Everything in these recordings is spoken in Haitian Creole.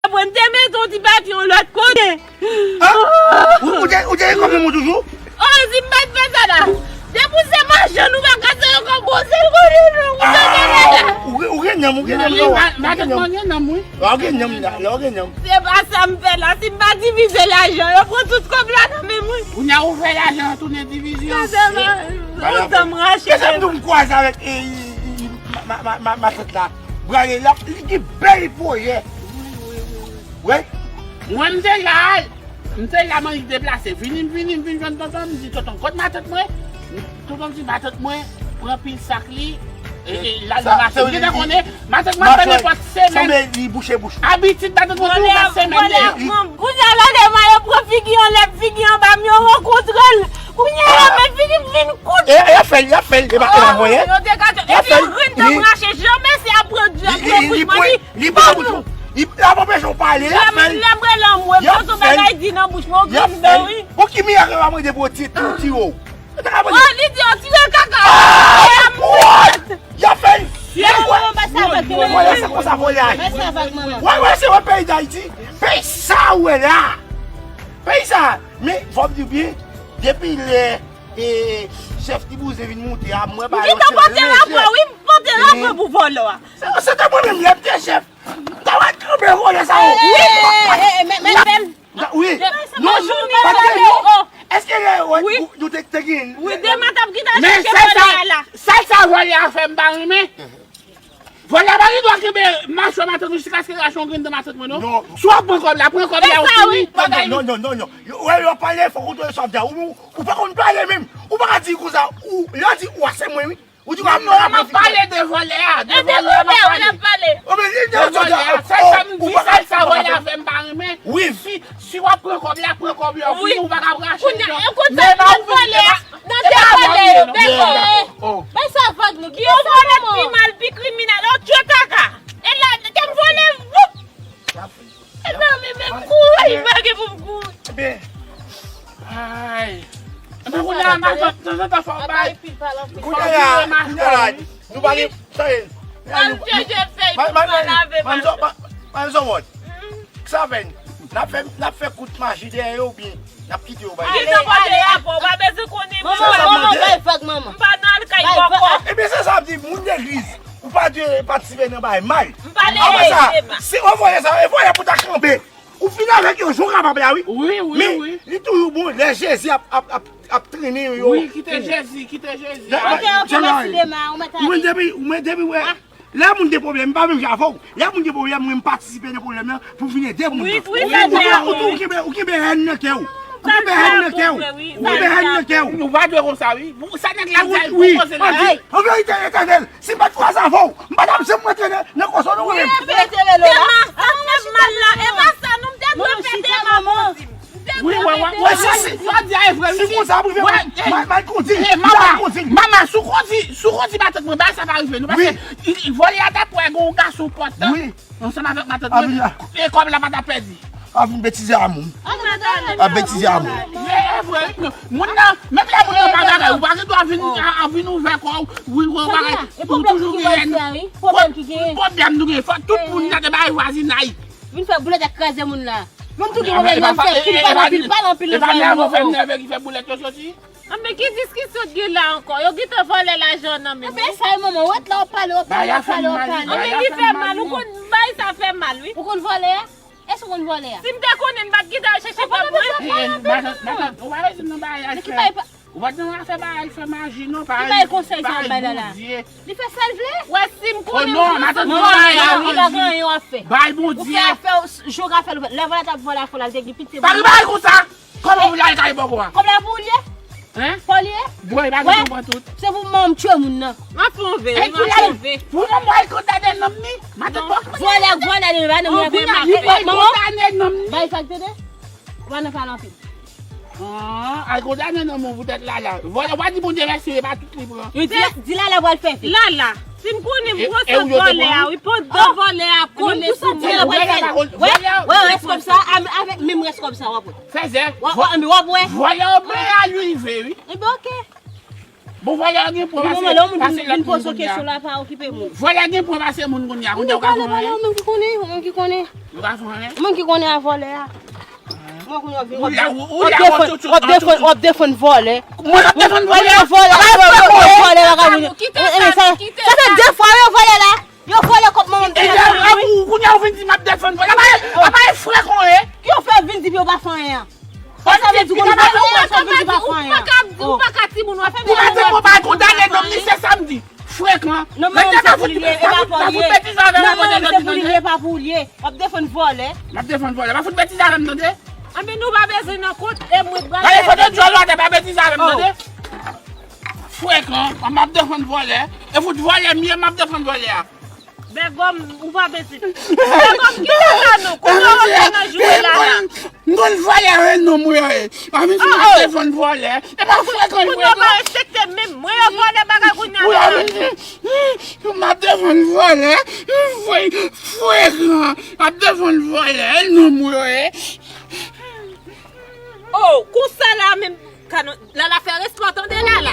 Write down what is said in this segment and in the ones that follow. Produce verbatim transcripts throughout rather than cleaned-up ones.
Mwen te mete yon ti pati yon lòt kote. Ah! Ou, ou te, ou te ye kòm moun toujou? Oh, si m pa t fè sa la. Depi se machann ou pa ka sere kòb ou, se l konnen non, ou te fè sa la. Ou gen, ou gen nanm, ou gen nanm, non? Matant mwen gen nanm, wi. Ou gen nanm la, ou gen nanm. Se pa sa m fè la, si m pa divize lajan, yo pran tout kòb la nan men mwen. Kounye a ou fè lajan an tounen divizyon. Sa se pa, ou tann m rache. Kèm di w m kwaze avèk, e, e, e, ma, ma, ma, ma, matant la. Brale, l ap, li gen bèl pwojè. Wi. Mwen, m te la, m te la, m annik deplase. Vini, m vini, m vin jwenn tonton, m di, "Tonton, kot matant mwen?" Tonton di, "Matant mwen pran pil sak li, e, e, l al nan mache." Ou gentan konnen, matant mwen fè nenpòt semèn. Sanble li bouche bouch. Abitid matant mwen toujou fè semèn deyò. Kounye a, lè yo pran figi anlè, figi anba m, yo rankontre l. Kounye a, yo met figi m vin kout. E, e, y ap fè l, y ap fè l, e pa, e pa voyè. Yo degaje, epi yo vin nan mache, janmen se apre di, apre kout mani. Li pa kout ou. Li, l ap anpeche w pale, l ap fè l. Lè m rele anmwe, pote yon bagay di nan bouch mwen, ou griyen wi. Bon, ki mirak yo pa mande pou yo ti, ti, ti ou. Oh, li di yo tire kaka. Ah, what? Y ap fè l. Vòlè sa konsa vòlè a ye. Wè, wè, se wè peyi Dayiti. Peyi sa ou wè la. Peyi sa. Men, fò m di w byen, depi lè, e, chèf Ti Bouzen vin moute a, mwen ba yo ti leve. M pote rapò, wi, m pote rapò pou vòlè a. Se, se te mwen menm, lè m te chèf. M ta va kanpe vòlè sa yo. Wi, men, men, men. Wi. Non, non, pa t gen non. Èske lè, wè, nou te, te gen. Wi, demen t ap kite chache vòlè a la. Sèl sa vòlè a fè m pa renmen. Vòlè a pa gen dwa kenbe machwè matant ou jiskaske l rache yon grenn dan matant mwen, non. Non. Si w ap pran kòb la, pran kòb la, ou fini. Non, non, non, non, non. Yo, wè, yo pale, fòk ou tande sa w ap di a. Ou, ou pa konn pale menm. Ou pa ka di konsa. Ou, lè w di ou a, se mwen, wi. Ou di w ap pale de vòlè a, de vòlè a m ap pale. De vòlè a, sèl sa m di, sèl sa vòlè a fè m pa renmen. Wi. Si, si w ap pran kòb la, pran kòb la, ou fini, ou pa ka rache l. Kounye a, kote sa vòlè a? Nan te vòlè yo, bèk. Bay sa vag non. Ki yon vòlè pi mal, pi kriminèl, yo tchwe kaka. E la, te m vòlè, woup! E sa, men, men m kouri, pa gen pou m kouri. Ebyen, ay. Ebyen, kounye a, matant, tanzantan fò w bay. Kounye a, kounye a, nou pa gen, sa ye. Al cheche fèy pou mwen lave matant. Manzò, manzò, sa fè, n ap fè, n ap fè kout maji dèyè yo oubyen n ap kite yo bay. Kite kote rapò, ou pa bezwen konnen mwen. Manman, manman, bay vag, manman. M pa nan al kay poko. Ebyen, se sa m di, moun legliz, ou pa dwe patisipe nan bagay mal. M pa legliz, se pa. Si w voye sa, e voye pou ta kanpe. Ou fini avèk yo, jan w kapab la, wi. Wi, wi, wi. Men, li toujou bon, lè Jezi ap, ap, ap, ap trennen yo. Wi, kite Jezi, kite Jezi. Kote yo kenbe sinema, ou mèt ale. Ou mèt depi, ou mèt depi, wè. Lè moun gen pwoblèm, m pa menm jan avè w. Lè moun gen pwoblèm, mwen m patisipe nan pwoblèm nan pou m vin ede moun nan. Wi, wi, sa vre. Ou, ou, ou kenbe, ou kenbe hèn nan kè w. Ou kenbe hèn nan kè w. Ou kenbe hèn nan kè w. Nou pa dwe konsa, wi. Sa nèg la di a, bon koze la. An verite, Letènèl, si m pa t kwaze avè w, m pa t ap janm rantre nan, nan koze w non mwen menm. Wi, Dema, sa fè m mal la, e pa sa non, m te dwe fè Dema poze m. Wi, wi, wi, wi, sa, sa di a e vre, wi. Si konsa ap rive, mal, mal kondi, mal kondi. Mama, si w kondi, si w kondi matant mwen, bagay sa pa rive nou, paske vòlè a t ap wè gon gason enpòtan ansanm avèk matant mwen, e kòb la pa t ap pèdi. A vin betize a moun. A betize a moun. E, e vre, wi, moun nan, menm lè moun nan pa bagay, ou pa gen dwa vin, a, a vin ouvè kò w, wi, wi, bagay, ou toujou gen pwoblèm ki gen. Pwoblèm nou gen, fò tout moun nan te bay vwazinay. Vin fè boulèt ak kraze moun la. Menm tou gen pwoblèm nan fè, ki pale anpil, pale anpil nan fè moun. E pa nève ki fè boulèt yo soti. Anben ki diskisyon k gen la ankò? Yo gentan vòlè lajan nan men nou. Anben sa e manman, ou ret la w ap pale, w ap pale, w ap pale, w ap pale. Anben li fè mal, ou konn bagay sa fè mal wi. Ou konn vòlè a? Èske ou konn vòlè a? Si m te konnen m pa t gentan al chèche kòb mwen. Matant, matant, ou pa bezwen nan bagay al fè. Ou pa t nan afè bagay fè maji non, pa. Ki bagay konsèy sa w ap bay la la? Li fè sa l vle? Wè si m konnen m pran sa. Li pa gen anyen w ap fè. Bay Bondye. Ou fè afè w, jan w ka fè l, lè vòlè t ap vòlè afè w la, l te gen piti. Pa gen bagay konsa. Kòman pou l al kay bòkò a? Kòb la pou ou l ye? Hein? Pa w li ye? Bwè, pa gen pou pran tout. Se pou manman m tchwe moun nan. M ap fè yon ve, wi, m ap fè yon ve. Pou manman al kondane nanm ni? Matant bòkò. Vòlè ak vòlè, li pa nanm nan, vòlè ak vòlè. Bay sa k tande? Ou pa nan pale anpil. Ah, al kondane nan moun poutèt Lala. Vòlè, w pa di Bondye mèsi, e pa tout li pran. Yo di, di Lala pral fè fè. Lala, si m konnen m pran sa vòlè a, wi, pandan vòlè a ap kole sou mwen. Wè, wè, wè, rès kòb sa, avèk menm rès kòb sa, w ap wè. Fèzè. W ap wè, w ap wè. Vòlè yo byen al rive, wi. Ebyen, oke. Ou vòlè gen pwen pase, pase lòt moun kounye a. Vòlè gen pwen pase moun kounye a. Kounye a ou ka fè anyen. Ou menm ki konnen, ou menm ki konnen. Ou ka fè anyen. Ou menm ki konnen a vòlè a. Mwen kounye a vin w ap defann, w ap defann, w ap defann vòlè. Mwen ap defann vòlè. Vòlè, vòlè, vòlè, vagabon. Sa fè de fwa yo vòlè la. Yo vòlè kòb manman m te fè. Kounye a ou vin di m ap defann vòlè. Apa e frè kon ye? Ki yo fè vin di yo pa fè anyen an? Sa vle di ou konn fè anyen, sa vle di pa fè anyen. Ou pa ka di, ou pa ka di moun w ap fè. Ou pa di m pa kondane nonm li, se sa m di. Frekan. Nèg la pa fout betiz avè m, pa fout betiz avè m, tande. W ap defann vòlè. M ap defann vòlè. Pa fout betiz avè m, tande. Anben nou pa bezwen nan kont, e mwen k pral. Gade foto djòl la, pa betiz avè m, tande. Frekan, m ap defann vòlè. E fout vòlè m ye, m ap defann vòlè a. Bègòm, ou pa bezwen. Bègòm, kite sa non. Kounye a w ap fè nan joure la la. M konn vòlè, wi, non, mwen, wi. Pa vin sou m ap defann vòlè. E pa frekan, frekan. Kounye a w pa respekte menm mwen, yo vòlè bagay kounye a la. M ap defann vòlè. Frekan. M ap defann vòlè, non, mwen, wi. Oh, konsa la menm. Lala fè respè w tande Lala.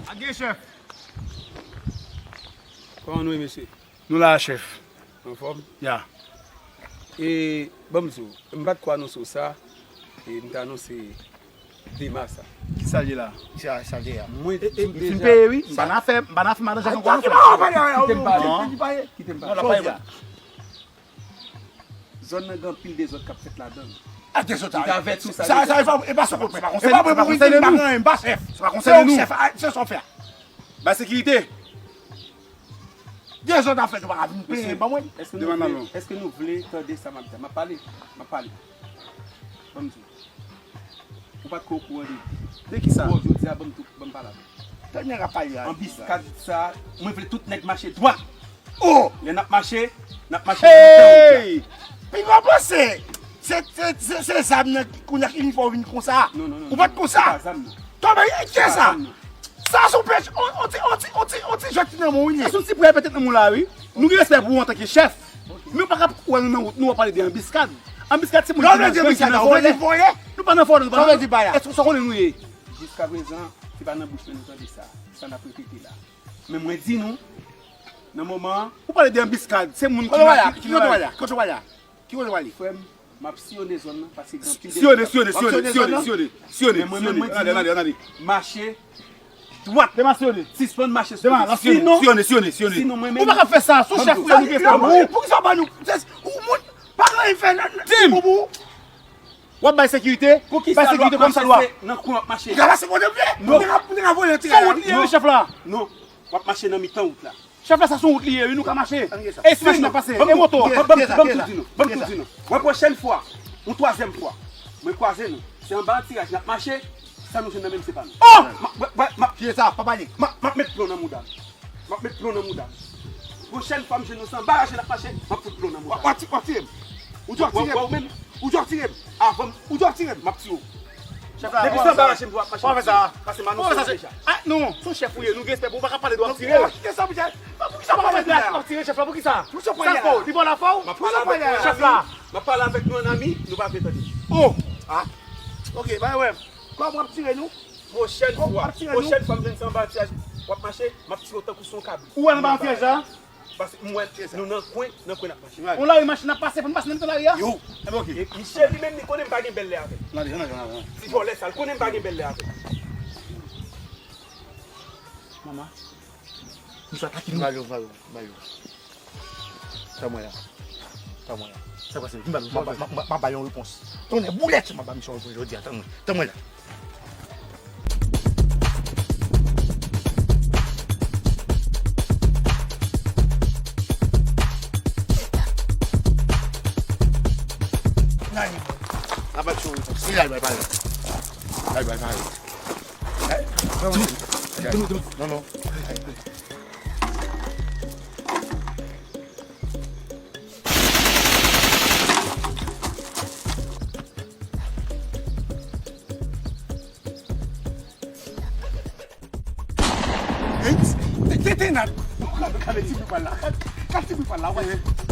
Ak gen chèf. Kòman nou ye, mesye? Nou la, chèf. Anfòm? Ya. E, ban m di w, m pa t ko anonse w sa, e m te anonse Dema sa. Kisa l ye la? Kisa, kisa l ye a? Mwen di w deja. M fin peye, wi. M pa nan afè, m pa nan afè madanjak ankò non, frè. Kite m pale. Kite m pale. Non, l ap pale. Zòn nan gen anpil dezòd k ap fèt ladan l. A dezòd sa. M te avèti w sa deja. Sa, sa, e pa sa w konn fè. E pa mwen pou vin di m pa gen anyen, m pa chèf. Se ou k chèf, se sa w fè a. Bay sekirite. Dezòd ap fèt, ou pa ka vin plenyen ban mwen. Demann alò. Èske nou vle tande sa m ap di a? M ap pale. M ap pale. Ban m di w. Ou pa t ko okouran de li. De kisa? Bon, jodi a, ban m tou, ban m pale avè w. Tande nèg ap pale a. Anbiskad sa, mwen vle tout nèg mache dwat. Oh! Lè n ap mache, n ap mache nan mitan wout la. Hey! Pinga w panse, se, se, se, se zam nan kounye a ki vin fè w vin konsa. Non, non, non. Ou pa t konsa. Se pa zam nan. Tande, kiyès sa? Sa se yon pèch, on, on ti, on ti, on ti, on ti jwèt ki nan men w, wi. Sa se yon ti pwèl petèt nan men w la, wi. Nou gen respè pou ou antanke chèf. Men ou pa ka wè nou nan wout, nou ap pale de anbiskad. Anbiskad se moun ki nan vòlè. Nou pa nan vòlè, nou pa nan vòlè. Èske sa w konnen nou ye? Jiskaprezan, se pa nan bouch mwen nou tande sa. Sa n ap repete la. Men mwen di nou, nan moman an. Ou pale de anbiskad, se moun ki nan, ki nan vòlè. Kote w pale a? Ki kote w pale? Frè m, m ap siyone zòn nan, paske gen anpil dezòd. Siyone, siyone, siyone, siyone, siyone, siyone. Men mwen menm, mwen di nou, mache dwat. Dema, siyone. Sispann mache sou kote. Sinon, siyone, siyone, siyone. Sinon, mwen menm, ou pa ka fè sa, sou chèf ou ye, nou gen fè pou ou. Poukisa w ba nou, ou moun, pa gen anyen fè nan, nan, pou ou. W ap bay sekirite, bay sekirite kòmsadwa. Poukisa l w ap mache nan kwen w ap mache? Ou ka pase kote w vle. Non. Ou te ka, ou te ka vole yon ti kay la. Sou wout li ye, wi, chèf la. Non. W ap mache nan mitan wout la. Chèf la, sa se yon wout li ye, wi, nou ka mache. E si machin ap pase, e moto. Ban m tou di nou, ban m tou di nou. Mwen pwochèn fwa, yon twazyèm fwa, mwen kwaze nou, se anba antiraj n ap mache, sa nou jwenn nan men n se pa nou. Oh! M ap, m ap, m ap, m ap, kiyès sa? Pa pale. M ap, m ap met plon nan mouda m. M ap met plon nan mouda m. Pwochèn fwa m jwenn nou se anba raje n ap mache, m ap fout plon nan mouda m. W ap ti-, w ap tire m. Ou di w ap tire m. Ou di w ap tire m. Avan m, ou di w ap tire m, m ap tire w. Depi se anba raje m di w ap mache, m ap tire w. Pase m anonse w deja. Ah, non, se yon chèf ou ye, nou gen respè pou ou, pa ka pale de w ap tire. Poukisa w ap tire chèf la, poukisa? Sa fè w, li ba w la fè w? M ap pale avèk nou an ami, m ap pale avèk nou an ami, nou pa vle tande. Oh! Ah. Ok, bay wè m. Kòman w ap tire nou? Pwochèn fwa, pwochèn fwa m jwenn se anba antiraj w ap mache, m ap tire w tankou se yon kabrit. Ou wè anba antiraj la? Paske m wè nou nan kwen, nan kwen n ap mache. Yon lari machin ap pase, fò n pase nan mitan lari a? Yo. Enben, ok. E misye li menm, li konnen m pa gen bèl lè avè l. Ti vòlè sa, l konnen m pa gen bèl lè avè l. Manman. Misye atake nou. Ba yo, ba yo, ba yo. Tann mwen la. Tann mwen la. Sa pase? Vin ba m, m ap ba yon repons. Tonnè boulèt, m ap ba misye yon repons jodi a. Tann mwen. Tann mwen la. N a ba misye yon repons. Li la, li bay pale. La, li bay pale. Non, non. Hey, te, te, te, nan. Gade, gade, ti bri pral la. Gade, gade, ti bri pral la, wè.